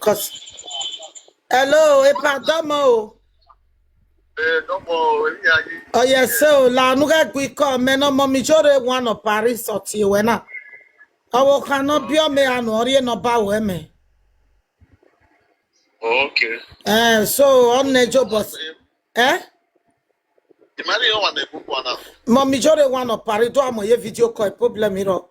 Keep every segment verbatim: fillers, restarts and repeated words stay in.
'Cause, hello, e pardon mo. Eh, no more. Yeah, you, Oh yes, so la nuga gui ko me no mo mi jore one of Paris or ti we na. Awo kan no bio me anu ori no ba we me. Okay. Eh, so on ne jo boss. Eh? The money you want to book one now. Mo mi jore one of Paris do amo ye video call problem iro.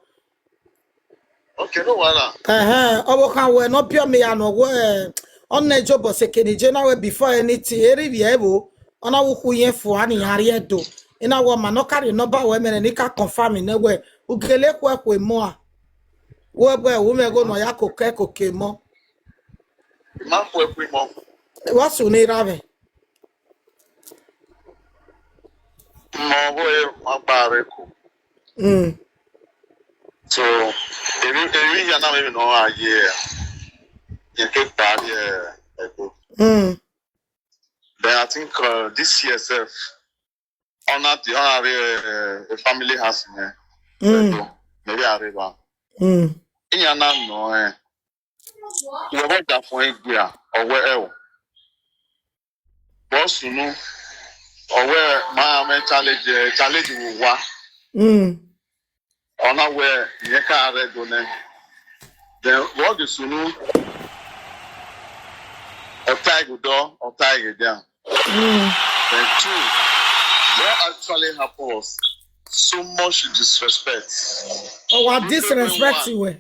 Okay, no one. Eh, awo kan we no bio me anu we. On ne jo boss e keni je na we before anything. Eri bi ewo. Ona wo ku yen fu ani ari edo. Ina wo ma no carry number we me ni ka confirm ne we. Ugele ku e ku mo a. Wo gbe wo me go no ya ko ke ko ke mo. Ma ku e ku mo. Wa su ni ra ve. Mo go e ma bare ku. Mm. So, ebi ebi ya na me no aye. You get bad, yeah. Mm. Then I think uh, this year self, honor the honor uh, a family house, man. Mm. Maybe I river. Mm. Inya na no eh. You want that for India or where else? Boss, you know, or where my man challenge uh, challenge will wa. Mm. Ona where you can read on them. Then what is you know? Or tie the door, or tie it down. Mm. Then two, what actually happens? So much disrespect. Oh, what disrespect you were.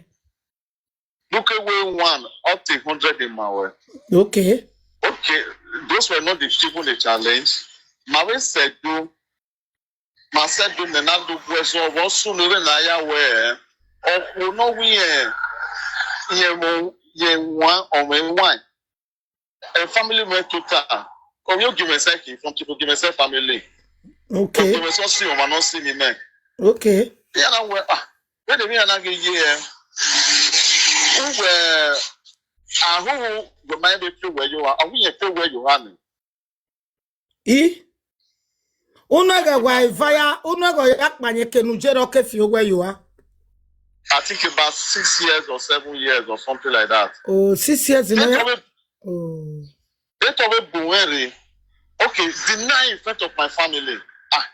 Look away one up to hundred in my way. Okay. Okay, those were not the people they challenge. My way said do. My said do me not do question. What soon even I wear? Or no we eh. Ye mo ye one or me one. A family me total. Come you give me second from people give me say family. Okay. Give me so see or not see me man. Okay. Yeah, na we ah. When the me na get here. Who were ah who go mind be play where you are? Are we a play where you are? I. Unaga wa vaya, unaga ya kpanye kenu jero ke fi where you are. I think about six years or seven years or something like that. Oh, six years in They a told me, Oh. they told me Buwere. Okay, deny in front of my family. Ah,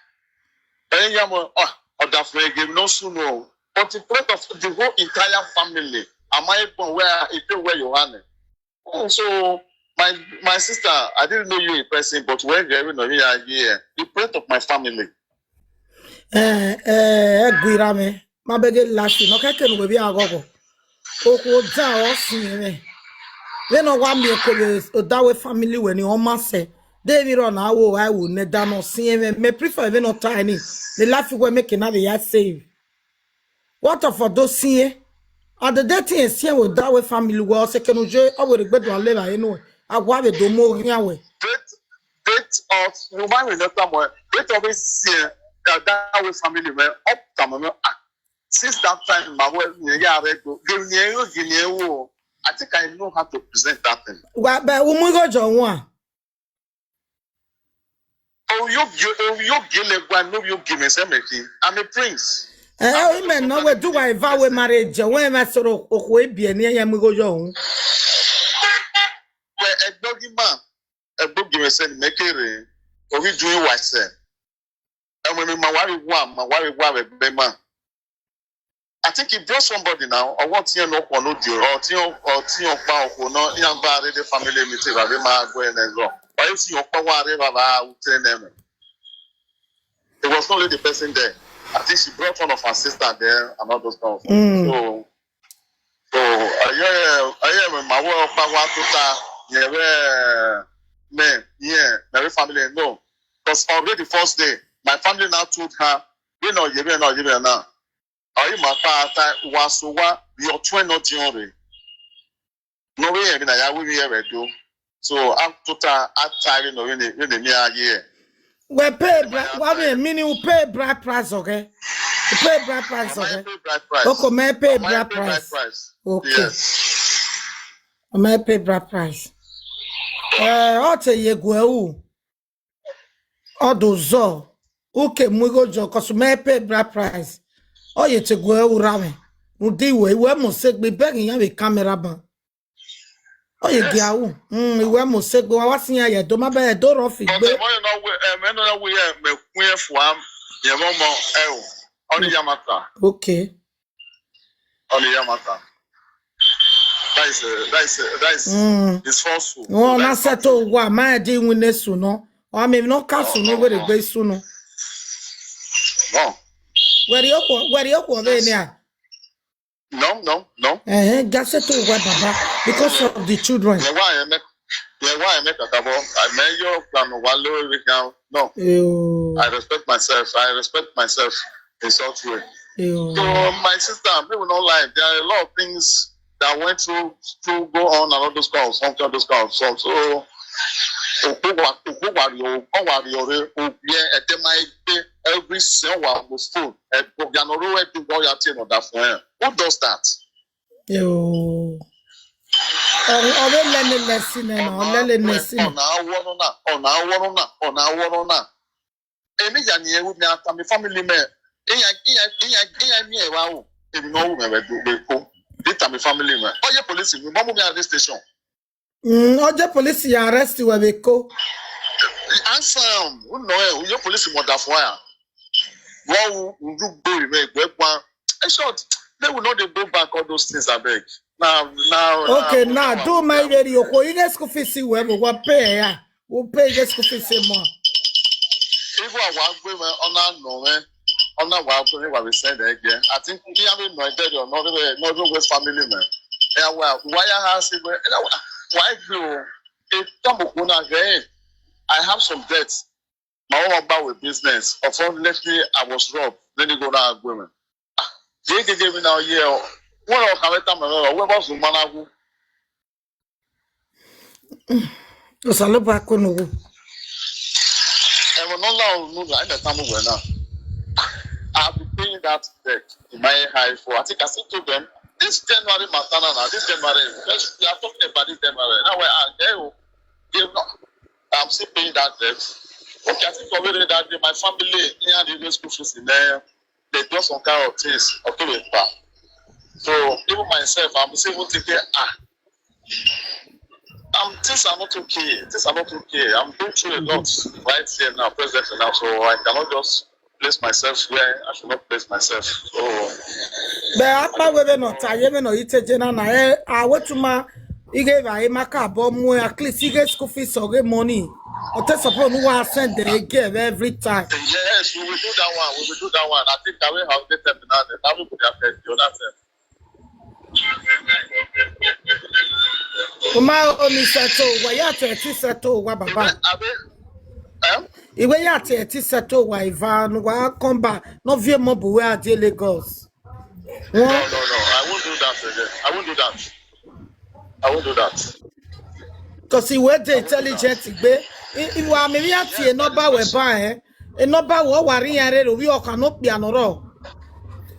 eh, yeah, mo, ah, or that for a game, no soon, no. But in front of the whole entire family, am I born where I feel where you are? Oh, so my my sister, I didn't know you in person, but when you know me are here, in front of my family. Eh, eh, guira me. Ma bege lasi, no keke no be agogo. Oko da o sin me. We no wa mi ko be o da we family we ni o ma se. De mi ro na wo I will ne da no sin me. Me prefer we no tiny. The life we make na the ya save. What of for those here? Are the dating is here with that way family well second je o we gbedo ale la enu. Agwa be do mo rin awe. Date date of you might remember more. Date of this year that that way family were up to my ah. Since that time, my wife, yeah, I read go. Give me a give me a wo. I think I know how to present that thing. Wa be umugo jo won. Oh, you give, oh, you give me one, no, you give me something. I'm a prince. Eh, o me no we do wa eva we marriage. We ma soro okwe bi eni ya mugo jo won. But a doggy man, a book give me send me kere. Oh, we do you what say? And when my wife, one, my wife, one, be man. I think he brought somebody now. Or what you know, or no deal, or you, or you, or no, you buy the family meeting, but we might go and go. But if you, or whatever, I will tell them. It was only the person there. I think she brought one of her sister there and all those stuff. Mm. So, so I hear, I hear my work, my work to ta, yeah, me, yeah, my family, no. Because already the first day, my family now told her, we know, you know, you know now. Or you might pass time, was so what, your twin not your. No way, I mean, I will be here, do. So, I'm total, I'm tired, you know, when they, when they near here. We pay bra, wa me mini u pay bride price, okay? U pay bride price, Am I okay? pay bride price? Oko me pay Am I bride pay bride price. Price? Okay. Yes. Me pay bride price. Eh, o te ye gwe u. O do zo. U ke mugo jo 'cause me pay bride price. O ye te gwe u ra me. U di we we mo se gbe beg yan we camera ban. Oh, you get who? Mm, we were most go. I was in here. Don't my bed. Don't rough it. But the money not we, um, no, no, we, um, we have one. Yeah, one more. Oh, only Yamata. Okay. Only Yamata. That is, uh, that is, uh, that is Mm. It's falsehood. Wọn That na is settle wa ma di win nesu no. Wa me no ka su no where gbe su no. No, Where you ko where you ko be ni a. No, no, no. Eh, ga settle wa baba because of the children. Yeah, why I make, yeah, why I make a double? I may your plan while we can. No, Ew. I respect myself. I respect myself in such way. Ew. So my sister, people don't lie. There are a lot of things that went through to go on and all those kind of something, all those kind of stuff. So Okuwa Okuwa Rio, Okuwa Rio, Okuye, Etemaite, every single one was full. And Bogianoro, every boy at the end of that for him. Who does that? Ew. Or or they learn a lesson and or learn a lesson. Ọ̀nà àwọn náà, ọ̀nà àwọn náà, ọ̀nà àwọn náà. Èmi yà ni ewu mi ata mi family mi. Ìyá ìyá ìyá ìyá mi ẹ̀ wá o. Èmi náà wù mí ẹ̀ wẹ̀ kó. Data mi family mi. Ọyẹ police mi, mọ́mú mi at this station. Mm, oje police ya arrest we be ko. Ansam, who know eh, who your police mother for ya? Wọ́n wù ú gbé ìwé ìgbẹ́ pa. In short, they will not dey go back all those things abeg. Now, now, Okay, now do my radio ko. You get school fees we will pay ya. We'll pay the school fees more. Even our agreement on our no eh, on our agreement we send again. I think he have no dead or not no West family man. Yeah, well, why I ask him? Why do? If Tamukuna again, I have some debts. My own about with business. Unfortunately, I was robbed. Then you go down agreement. They gave me now here. What else can I tell my mother? Where was the man? Osaloba ko no. And when no law no I understand where now. I'll be paying that debt in my high for. I think I still told them this January, Matana, now this January. First, we are talking about this January. Now where I they will give no. I'm still paying that debt. Okay, I think already that day my family here the school fees in there. They do some kind of things. Okay, pa. So even myself, I'm still even thinking, ah, um, things are not okay. Things are not okay. I'm going through a lot right here now, presently now. So I cannot just place myself where I should not place myself. So But apa we be no ta ye me no ite je na na e awetuma ige ba e maka abo mu at least ige school fees or get money. O te suppose no wa send the give every time. Yes, we will do that one. We will do that one. I think that we have the time now. That we could have the other time. Uma o mi settle wa ya te ti settle wa baba. Abi, um, Iwe ya te ti settle wa iva no wa come back. No vie mo bu we ade Lagos. No, no, no. I won't do that again. I won't do that. I won't do that. Because he went the intelligent gbe. Iwa mi ya ti e number we ba eh. E number wo wa ri yan re ro wi o kan no pe anoro.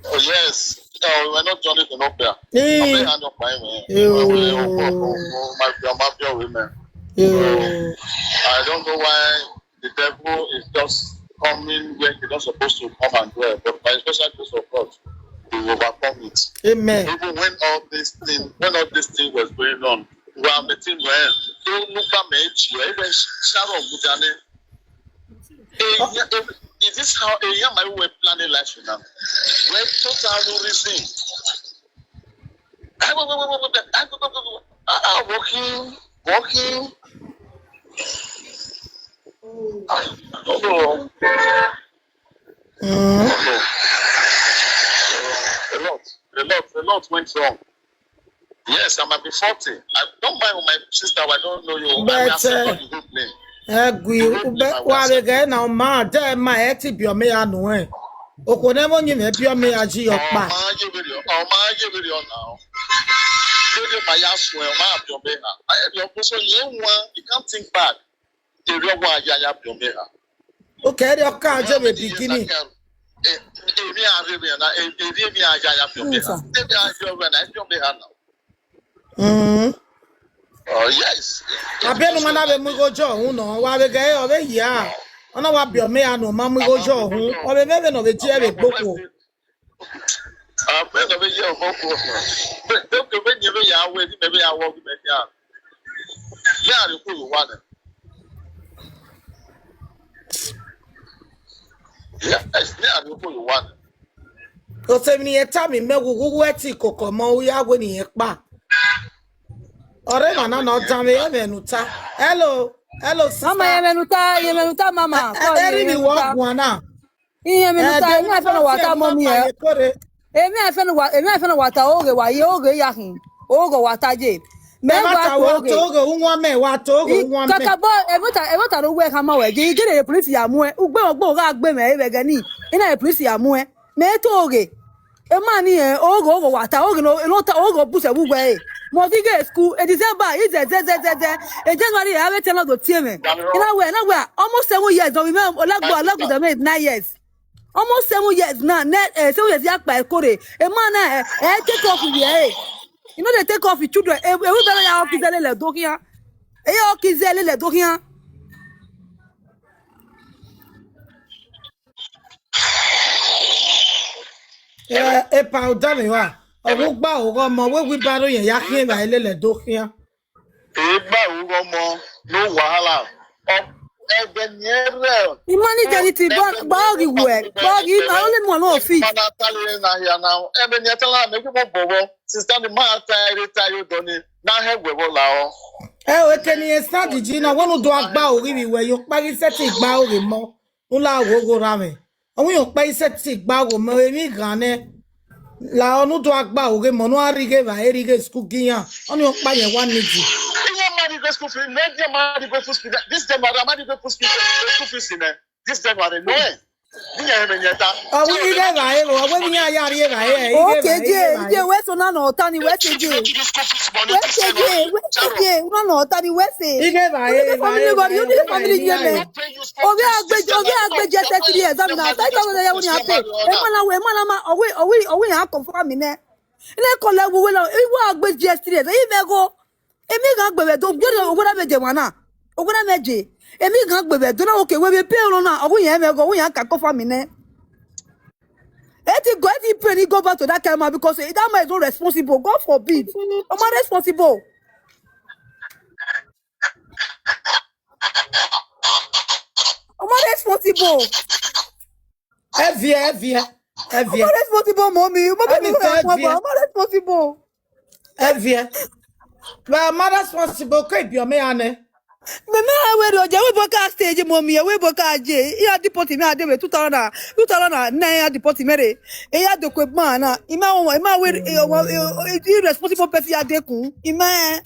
Oh yes. No, we're not joining to Nopia. Eh. I'm not hand up my man. Ew. We, we, we, we, we, my, my, my women. Ew. I don't know why the devil is just coming where he's not supposed to come and dwell. But by special grace of God, we will overcome it. Amen. Even when all this thing, when all this thing was going on, we are meeting well. Don't look at me, even Sharon Mujane. Is this how a young man will plan a life now? Well, total no reason. I will, will, will, will, will, I will, will, will, will, ah, ah, working, working. Ah, I don't know. Mm. A lot, a lot, a lot went wrong. Yes, I might be forty. I don't mind my sister. I don't know you. I will But, accept uh, all the good name. Egwi ube wa be ga na ma de ma e ti bi o me ya nu e. Oko ne mo nyi me bi o me ya ji yo pa. Ọmọ ayé mi rí ọ, ọmọ ayé mi rí ọ náà. Dédé máa yá sun ẹ̀, máa bí ọmọ ẹ̀ hàn. Ayé mi ọkọ sọ yẹn wọn, you can't think bad. Èrè ọwọ́ ayé ayá bí ọmọ ẹ̀ hàn. O ke ri o ka je be beginning. Èmi àárẹ̀ mi náà, èmi èmi ayá ayá bí ọmọ ẹ̀ hàn. Dédé ayé ọmọ ẹ̀ náà, bí ọmọ ẹ̀ hàn náà. Mm. Oh, yes. Abenu mana be mu go jo hu no wa be ga e o be ya. Ona wa bi o me ya no ma mu go jo hu. O be be be no be je be gboko. Ah, bẹ́ẹ̀ lọ bẹ yẹ ọmọ kú. Bẹ́ẹ̀ tó bẹ yẹ bẹ yà wẹ ní bẹ bẹ yà wọ bí bẹ yà. Me are you one. Yes, me are you one. Osemini ye tami me gugu eti koko mo uya gwe ni ye pa. Ore mana no tami ye menuta. Hello. Hello, sister. Mama, ye menuta, ye menuta, mama. Eri mi wo guana. Iye menuta, emi afeno wata mo mi e. Emi afeno wa, emi afeno wata oge wa ye oge ya hin. Oge wata je. Me gwa Mata ko wa oge. to oge unwa me wa to oge unwa me. Kaka bo, emi ta, emi ta ro we ka ma we. Je je le police ya mu e. Ugbe ogbo ga gbe me e be gani. Ina e police ya mu e. Me to oge. E ma ni e oge oge wata oge no no ta oge bu se bu gbe e. Mo fi ge school e December e ze ze ze ze ze. E January e ave telo do tie me. Ina we na we almost seven years don we me olagbo olagbo da me nine years. Almost seven years now. Ne eh, seven years ya pa e kore. E ma na e e take off we e. You know they take off the children. E e we better ya off the le do here. E ya off the le do here. Eh, e pa o da me wa. Ogun gba ogo mo we wi baro yen ya kien ba ele le do kien. Egba ugo mo, no wahala. Ebe nyere. Imani jani ti bogi we. Bogi na only mo no fit. Mana tali na ya na. Ebe nyere tala me ko bobo. Sister ni ma ta ere ta yo doni. Na he we bo la o. E o ke ni e sa di ji na wonu do agba ori mi we yo pa gi se ti gba ori mo. Ula wo go ra me. Awon yo pa ise ti gba wo mo emi gan ne. La onu do agba oge mo no arige ba erige school giyan. Oni o pa yen wa niji. Iye ma di go school fees. Ne di ma di go school fees. This January ma di go school fees. School fees ne. This January no e. Ni ya me nyeta. Awi ige ba e wo we mi ya ya ri e ba e. Okay, je, je we so na no tani we se je. We se je, we se je, una no tani we se. Ige ba e. Family go, you need family je me. Obi agbe, obi agbe je thirty years. I mean, I thought I was there when you pay. E mana we, e mana ma, owe, owe, owe ya confirm me ne. Ine ko le wo we lo, e wa agbe je thirty years. E me go. Emi gan gbe we do gbe owe na me je mana. Owe na me je. Emi gan gbe we do na okay we be pay lo na. Owe ya me go, owe ya ka confirm me ne. Eti go, eti pray ni go back to that kind man because eh, that man is not responsible. God forbid. I'm not responsible. I'm not responsible. Evie, evie, I'm evie. not responsible, mommy. I'm not Let me tell you. responsible. Evie. Well, mother responsible could be your man. Me me we do je we boka stage, mommy. We boka je. Ya deport me ade we two thousand, two thousand nine ya deport me re. E ya do kwe ma na. Ima won, ima we e o wa e responsible person ya de kun. Ima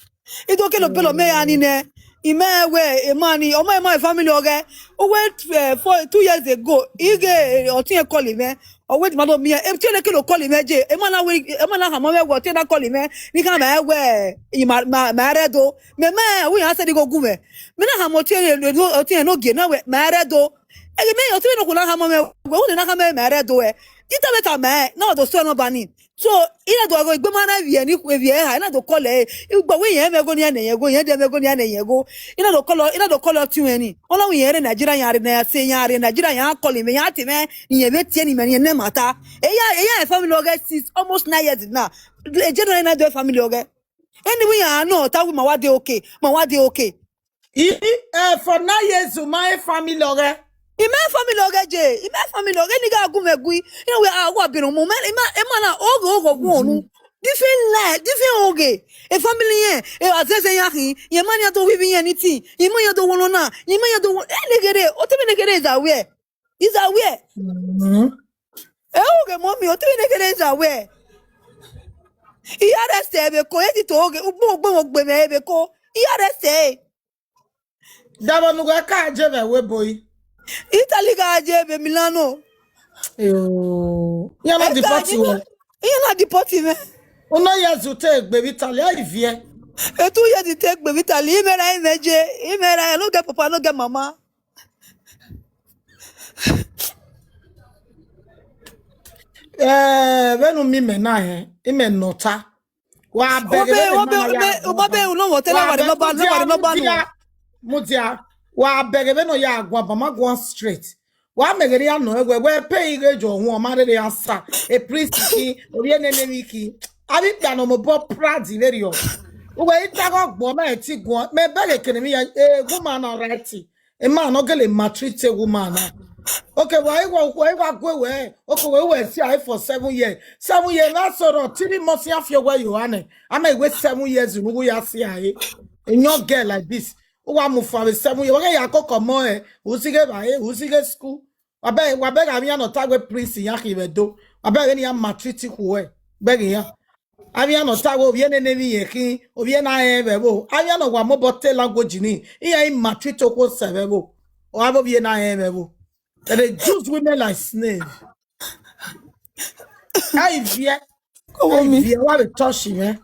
e do ke lo pelo me ya ni ne. Ima e we e ma ni, o ma e ma family oge. O we eh, for two years ago. Ige o tin e call me. O we ma do mi e. E tin e ke lo call me je. E ma na we e ma na ha mo we wo tin na call me. Ni ka ma e we. I ma ma ma re do. Me me we ya se di go gu me. Me na ha mo tie no o tie no ge na we ma re do. E me o tie no ko na ha mo me we o na ha me ma re do e. Ita me ta me na do so no bani. So ina do go gbe ma na wie ni we wie ha na do ko le. Igbo we yen me go ni ene yen go yen de me go ni ene yen go. Ina do ko lo ina do ko lo ti we ni. Ola we yen re Nigeria yan re na se yan re Nigeria yan ko le me yan ti me ni e be tie ni me ni ne mata. E ya e ya e family oge since almost nine years now. E je no na do family oge. Anyway, I know that we ma wa dey okay. Ma wa dey okay. Eh, for nine years, my family oge. Ime family oge je. Ime family oge ni ga gu me gui. You know we are wa binu mo me. Ima ima na ogo ogo gu onu. Different life, different oge. E family yen. E azeze ya hin. Ye man ya do we bi anything. Ye man ya do wono na. Ye man ya do wo. E negere. O te negere is aware. Is aware. Mhm. E oge mommy. O te negere is aware. I arrest ebe ko. E ti to oge. Ugbo ugbo mo gbe me ebe ko. I arrest e. Dabo nugo ka je be we boy. Italy ga je be Milano. Yo. Ya na deport you. Iye na deport me. Uno years you take baby Italy. How you fear? E two years you take baby Italy. Ime ra ime je. Ime ra no get papa, no get mama. Eh, when mi me na he. Ime nota. Wa beg Obe obe obe obe no mo tell wa no ba no ba no ba no. Mudia. Wa beg be no ya gwa ba ma gwa straight. Wa megere ya no egwe we pay ige jo won ma re ya sa. E priest ki, obi ene ne mi ki. Abi gba no mo bo pradi very o. Uwe itago gbo me ti gwo. Me beg kini mi ya, eh, woman na right. A man no get a maltreat a woman na. Okay, why wa why wa go we? Okay, we we see I for seven years. Seven years na so ro three months ya fi we you ane. I may wait seven years in we ya see I. A young girl like this. Who wa mu for seven years? Okay, ya ko komo eh. Who sige ba eh? Who sige school? Wa be wa be ga mi no tagwe prince ya ki we do. Wa be ni ya maltreat ku eh. Be ya. Abia no tawo obie ne ne mi ye ki, obie na e bebo. Abia no wa mo bote language ni. Iya i matri to ko se bebo. O abo obie na e bebo. They dey use women like slave. Ai vie. Come on, me. Vie wa be touch me.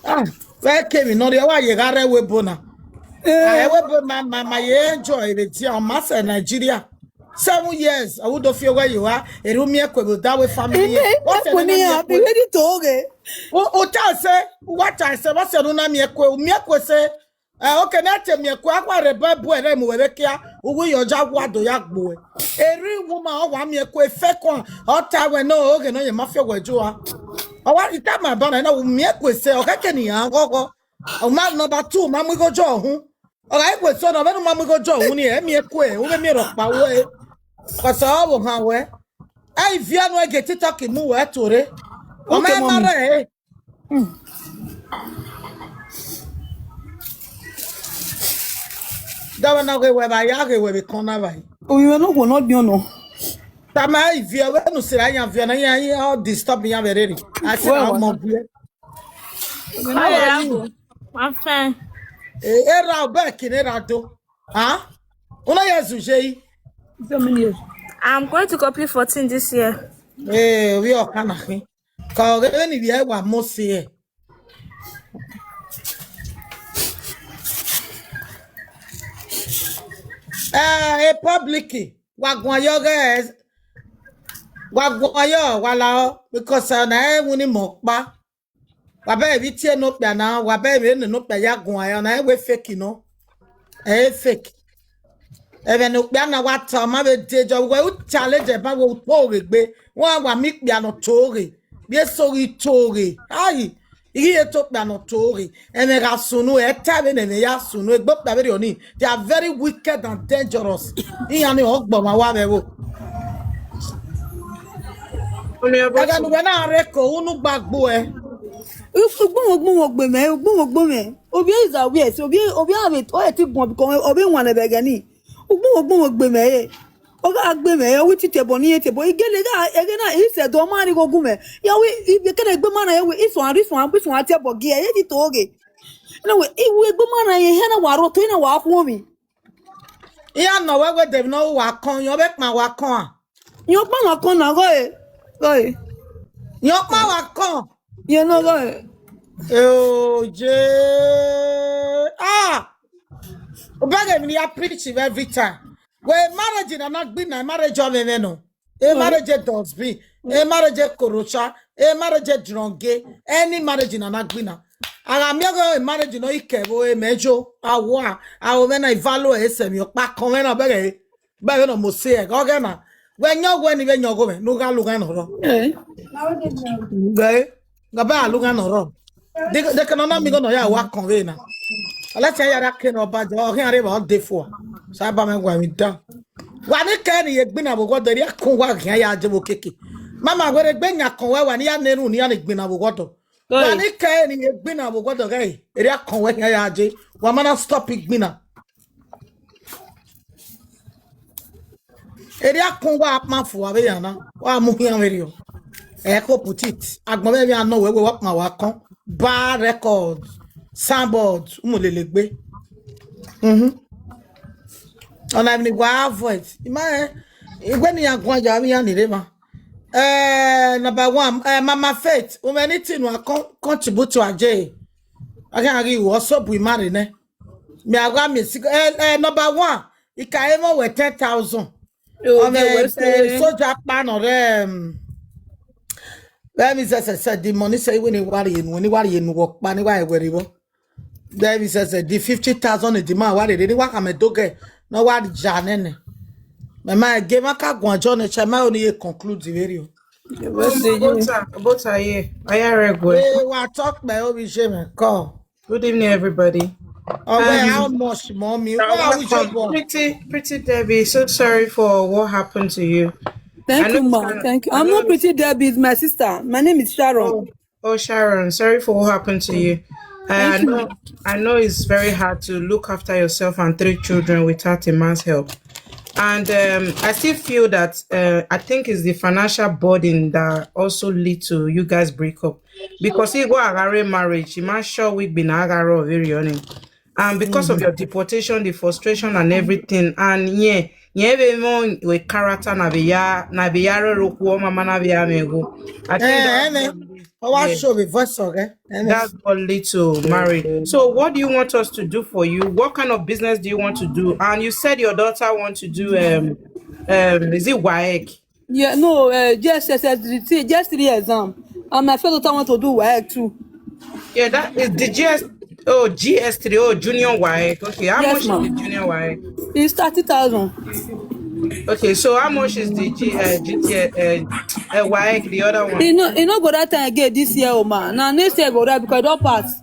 Ah, where came in? No, wa ye gare we bona. Ah, we bo ma ma ma ye enjoy be ti o ma se Nigeria. Seven years, I would feel where you are. Erumi ekwe will that way family. Ime What's your ekwe ni name? Abi Ekwe? Wedi to oge. O o ta se, what I say, what's your name? Ekwe, mi ekwe say. Eh, okay, na te mi ekwe akwa re ba bu ere mu webe kia. Ugu yo ja wa do ya gbo. Eri woman o wa mi ekwe fe kon. O ta we no oge no ye ma fe we jo a. O wa ita ma ba na na mi ekwe say o ka ke ni an gogo. O ma number two ma mu go jo hun. Oga ekwe so no benu mamu go jo uni e mi ekwe, ube mi ro pa we. Koso wo han we. Ai via no ege TikTok mu we tore. O Okay, me mommy. Mare e. Dawa na ge we ba ya ge we be kon na ba. Omi we no ko no bi ono. Tama ai via we no sira ya via na ya ya all disturb ya very. I say Well, how well. Mo bi. How are you? I'm fine. Eh, era o be kin era do. Huh? Una ya zuje yi. So many years. I'm going to complete fourteen this year. Eh, we o kana hin. Ka o ge ni bi e wa mo se e. Eh, e public. Wa gwan yo ge. Wa gwan yo, wa la o. Because uh, na e wuni mo pa. Wa be bi tie no pe na, wa be bi ne no pe ya gwan yo na e we fake no. E fake. Ebe no pe na wa ta ma be de jo we u challenge e ba we u to re gbe. Wa wa mi pe no to re. Bi e so ri to re. Ai. Igi e to pe no to re. E me ga sunu e ta be ne me ya sunu e gbo pe be oni. They are very wicked and dangerous. Iya ni ogbo ma wa be wo. Aga nu we na re ko unu gbagbo e. Ufu gbon gbon gbe me, gbon gbon me. Obi is a we, obi obi a me o e ti gbon bi ko obi wan e be gani. Ugbon ugbon gbe me e. Oga gbe me e wi ti te bo ni e te bo igele ga ege na i se do ma ni go gu me. Ya wi ibe kene gbe ma na e wi iso ari so abi so ate bo gi e ti to oge. Na we iwe gbe ma na e he na wa ro to na wa ku mi. Iya no we we de no wa kon yo be pa wa kon a. Yo pa wa kon na go e. Go e. Yo pa wa kon. You know go e. Oh je. Ah. Obege mi ya preach every time. We marriage na na gbi na marriage o me no. E marriage does be. E marriage korocha. E marriage dronge. Any marriage na na gbi na. Ara mi go e marriage no ike bo e mejo. Awa. Awo me na ivalo e se mi o pa kon me na bege. Bege no mo se e go ge na. We nyo we ni we nyo go me. No ga lu ga no ro. Eh. Ge. Ga ba lu ga no ro. De de kana na mi go no ya wa kon we na. Ala cha ya ra ke no ba jo. Ke are ba de fo. Sa ba me gwa mi da. Wa ni ke ni ye gbi na bo go de ri akon wa ke ya je bo keke. Mama we re gbe nya kon we wa ni ya neru ni ya ni gbi na bo go do. Wa ni ke ni ye gbi na bo go do ge. Ri akon we ya ya je. Wa mana stop gbi na. Eri akon wa apma fu wa be yana. Wa mu hian very o. E ko put it. Agbon be mi ano we we wa apma wa kon. Bar record. Soundboard. Umu lele gbe. Mhm. Ona mi wa avoid. Ima e. Igwe ni ya gwa ja mi ya ni re ma. Eh, number one, eh, Mama Faith, um, anything wa con contribute to aje. I can agree with also be married, ne? Me I got me six, eh, eh, number one, it can even worth ten thousand. Oh, um, they were eh, saying soldier pan or um, let me just say the money say when you worry, when you worry, you work, pan, why, where you work. Then he says, eh, the fifty thousand in the man, what did he work? I'm a doge. No, what Janene. My man, game I can't go and join the chairman only conclude the video. What's the you? Bota, bota ye. I are go. Hey, what talk by O B J, man? Call. Good evening, everybody. Oh, well, how much, mommy? Well, we just Pretty, pretty Debbie. So sorry for what happened to you. Thank you, ma. Thank you. I'm not Pretty Debbie. It's my sister. My name is Sharon. Oh, oh Sharon, sorry for what happened to you. Uh, I know, I know it's very hard to look after yourself and three children without a man's help. And um, I still feel that uh, I think it's the financial burden that also lead to you guys break up. Because he go agare marriage, he might sure week been agare very earning. And because mm. of your deportation, the frustration and everything, and yeah, yeah, even with character na be ya na be ya roku mama na be ya mego. I think eh, that, eh, eh. Power yeah. Show be voice okay. Eh, eh. That's what lead to marriage. So what do you want us to do for you? What kind of business do you want to do? And you said your daughter want to do um um is it waec? Yeah, no, uh, G S S S three, G S three exam. And my fellow daughter want to do waec too. Yeah, that is the G S. Oh, G S three. Oh, junior waec. Okay, how yes, much is the junior waec? It's thirty thousand. Okay, so how much is the G, uh, G T, uh, uh, waec, the other one? You know, you know, go that time again this year, Oma. Oh, now next year go that because it don't pass.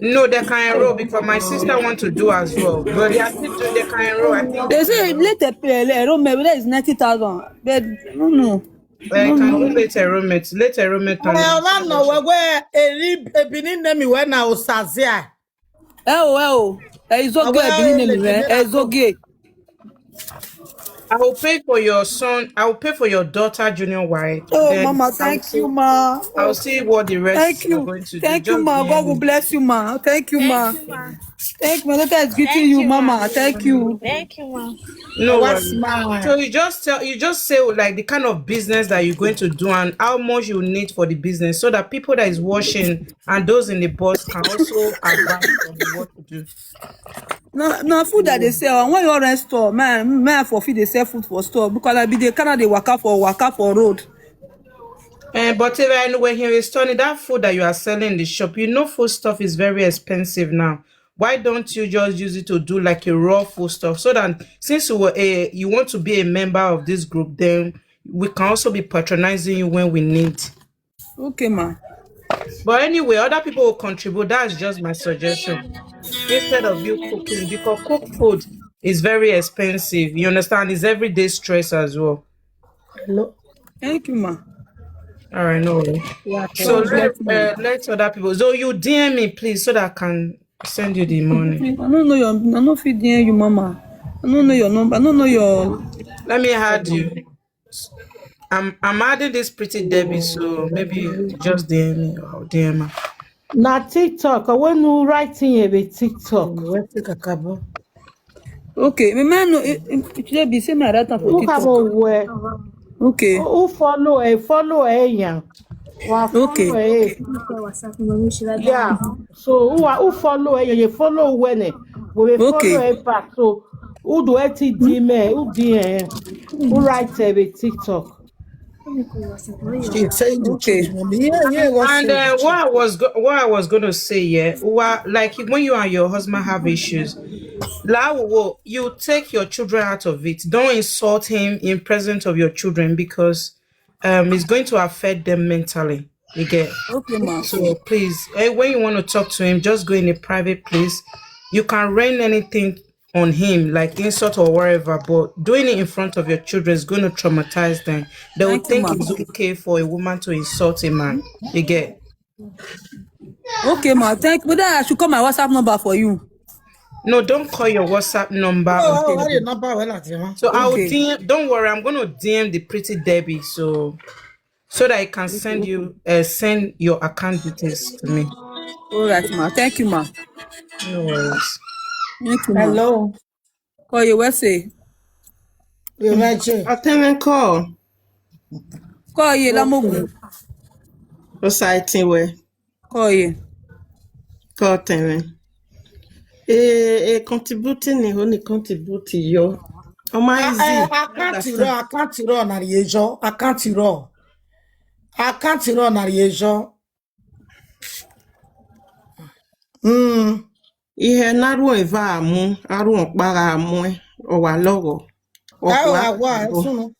No, they can enroll because my sister want to do as well. But they are still doing, they can enroll. I think they say later pay enrollment, whether it's ninety thousand. But no, no. They can do later enrollment. Later enrollment. Well, no, no, where a Benin name when I was Sazia. Oh, well, it's okay. Benin name, eh? It's okay. I will pay for your son. I will pay for your daughter junior waec. Oh, then Mama, thank you, Ma. I'll see what the rest thank you. Are going to thank do. Thank you, Ma. God will bless you, Ma. Thank you, Ma. Thank you, Ma. Thank you, Ma. Thank you, Ma. Thank you, Ma. Thank you, Ma. No worries. So you just tell you just say like the kind of business that you're going to do and how much you need for the business so that people that is watching and those in the bus can also advise on what to do. Na na food I dey sell. I wan your rent store. Man, man for fit dey sell food for store because I be dey kind of dey waka for waka for road. Eh, but if anywhere here is Tony, that food that you are selling in the shop, you know, food stuff is very expensive now. Why don't you just use it to do like a raw food stuff so that since you were a you want to be a member of this group, then we can also be patronizing you when we need. Okay, ma. But anyway, other people will contribute. That's just my suggestion. Instead of you cooking, because cooked food is very expensive. You understand? It's everyday stress as well. Hello. Thank you, ma. All right, no worries. Yeah, so let, uh, let other people. So you D M me, please, so that I can send you the money. I don't know your. I don't feel D M you, mama. I don't know your number. I don't know your. Let me add you. I'm I'm adding this pretty Debbie, so maybe just D M me or D M her. Na TikTok. When you writing a TikTok. Wetin kakabo? Okay, me man no. It, it, it be say my data for Who TikTok. Kabo where? Okay. Who, who follow eh? Follow eh yan. Wa follow Okay. eh. Yeah. So who are who follow eh? You follow when eh? We will follow Okay. eh back. So who do eh T D me? Who D eh? Who write eh with TikTok? She saying the Okay. truth, mommy. Yeah, yeah. What's And uh, what I was go- what I was gonna say, yeah, wa- like when you and your husband have issues, Lawo, you take your children out of it. Don't insult him in presence of your children because um it's going to affect them mentally. You get Okay, ma. So please, eh, when you want to talk to him, just go in a private place. You can rain anything on him, like insult or whatever, but doing it in front of your children is going to traumatize them. They will Thank you, think ma. It's okay for a woman to insult a man. You get? Okay, ma. Thank you. But then I should call my WhatsApp number for you. No, don't call your WhatsApp number. Oh, on oh, Facebook. Number well at you. So I'll Okay. D M. Don't worry, I'm gonna D M the pretty Debbie. So so that I can send you uh, send your account details to me. All right, ma. Thank you, ma. No worries. Thank you, ma. Hello. Call you, what's it? Imagine. I tell them call. Call you, Lamogu. What's I think where? Call you. Call them. Eh, eh, contributing ni ho ni contribute yo. Oh my I, I, I can't draw, I can't draw na yejo, I can't draw. I can't draw na yejo. Mm. Ihe na ruo eva amu, aruo kpara amu, owa logo. Awa, awa, sunu.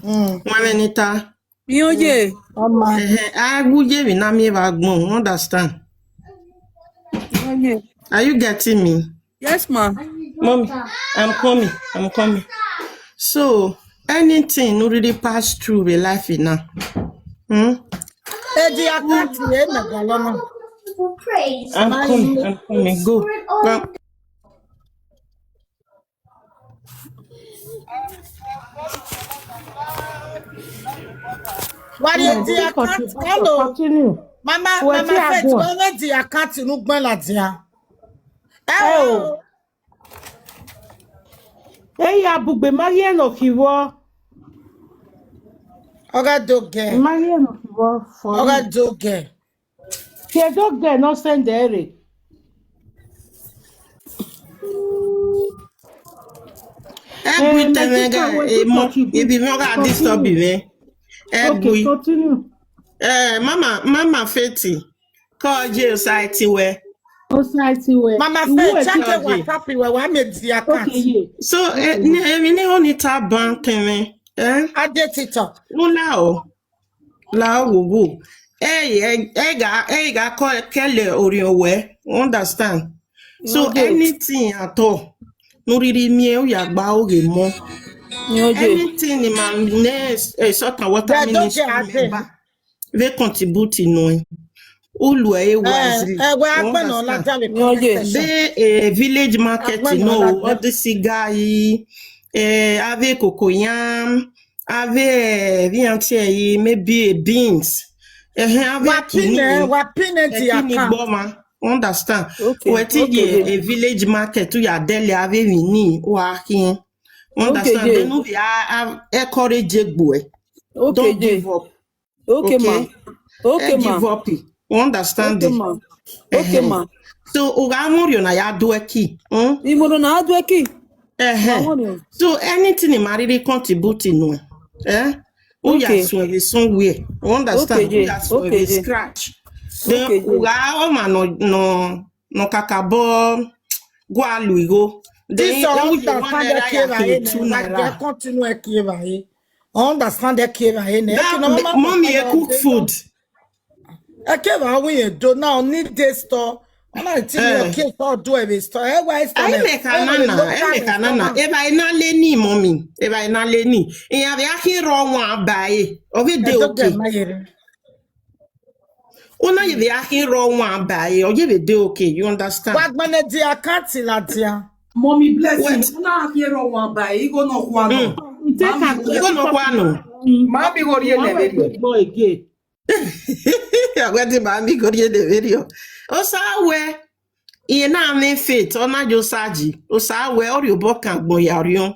Mm. Mwenye nita. Miyoje. Mama. Eh, eh, agu je bi na mi va gbon, understand? Are you getting me? Yes, ma. Mommy, I'm coming. I'm coming. So, anything no really pass through with life now. Hmm? Edi akati e na galama. I'm coming. I'm coming. Go. Go. Wari edi akati. Hello. Continue. Mama, Mama Faith, go. Edi akati nu gbala dia. Oh. Hey, Abugbe, Mariano Kiwo. Oga Doge. Mariano Kiwo for Oga Doge. Ke Doge no send ere. Egwi temega emo ibi mi oga disturb me. Egwi. Continue. Eh, Mama, Mama Feti. Ko je society we. Society we. Mama Fe, check your WhatsApp we. Wa me di account. Okay, yeah. So, eh, ne, emi ne oni ta ban teme. Eh? Ade tito. No la o. La o wo. Eh, eh, eh, ga, eh, ga ko kele ori owe. Understand? So, anything at all. No really me o ya gba oge mo. Anything in my name, eh, salt and water ministry member. They contribute in no. Ulu e wisely. Eh, we agbe no la jale. Be a village market, you know, all the cigar, eh, ave cocoyam, ave, eh, vianti, eh, maybe a beans. Eh, ave kini, wapine, wapine di kini account. Boma. Understand? Okay, we ti okay, a village market, we are deli ave vini, wa hin. Understand? Okay, then we are encourage egbo. Okay, don't give up. Okay, ma. Okay, ma. Give up. You understand? Okay, ma. Okay, ma. So, uga morio na ya dueki. Hmm? Imoro na dueki. Eh. So, anything in marry contribute in. Eh? Okay. Uya somewhere. You understand? Okay, uya somewhere. Scratch. Then, uga o ma no, no, no kakabo. Go aluigo. Then, this one, understand the care I continue care I. Understand the care I. Mommy, you cook food. Ekeba we do now need dey store. Ona ti mi o ke store do e store. E wa store. I make anana, I make anana. Eba ina le ni, mommy. Eba ina le ni. Iya be aki ro wan ba e. O be dey okay. Una ye be aki ro wan ba e. O ye be dey okay. You understand? Wa gbene di account la dia. Mommy blessing. Una aki ro wan ba e. Go no kwano. Go no kwano. Mami go rie le video. Boy again. Agwa di mami go rie le video. O sa we. Iye na me faith, ona jo saji. O sa we, ori obo kan gbon yarion.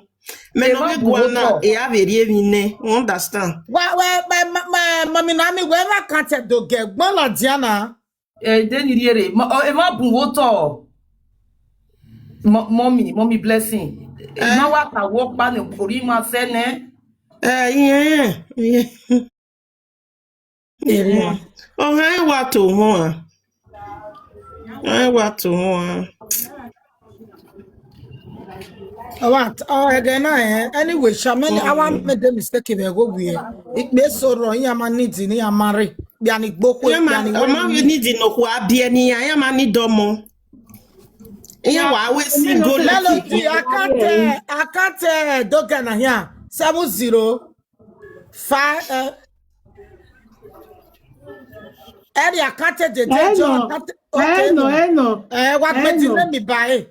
Me no me gwana, e a very evi ne. Understand? Wa, wa, ma, ma, ma, mami na mi we na kan te do ge gbon la Diana. Eh, then you hear it. Ma, oh, e ma bun wo to. Mo-, mommy, mommy blessing. Eh? Ma wa ka wo pa ni kori ma se ne. Eh, yeah, yeah. Ọ̀ràn ẹ̀ wà tó wọ́n à. Ọ̀ràn ẹ̀ wà tó wọ́n à. What? Oh, again, eh? Anyway, Shamani, I want make the mistake if I go with it. It may so wrong. Ya man need in ya marry. Biani gboko. Ya man, biani ọmọ mi need in okwu abie ni ya. Ya man need ọmọ. Ya wa we single. Melody, I can't, eh, I can't, eh, Doga na here. Seven zero. Five, eh, Eddie, I can't take the day, John. Eno, eno. Eh, what made you let me buy?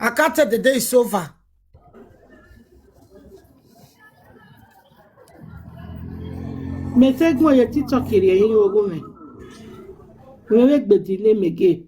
I can't take the day is over. Me take mo ye TikTok iri ye yo go me. We we gbe di le mege.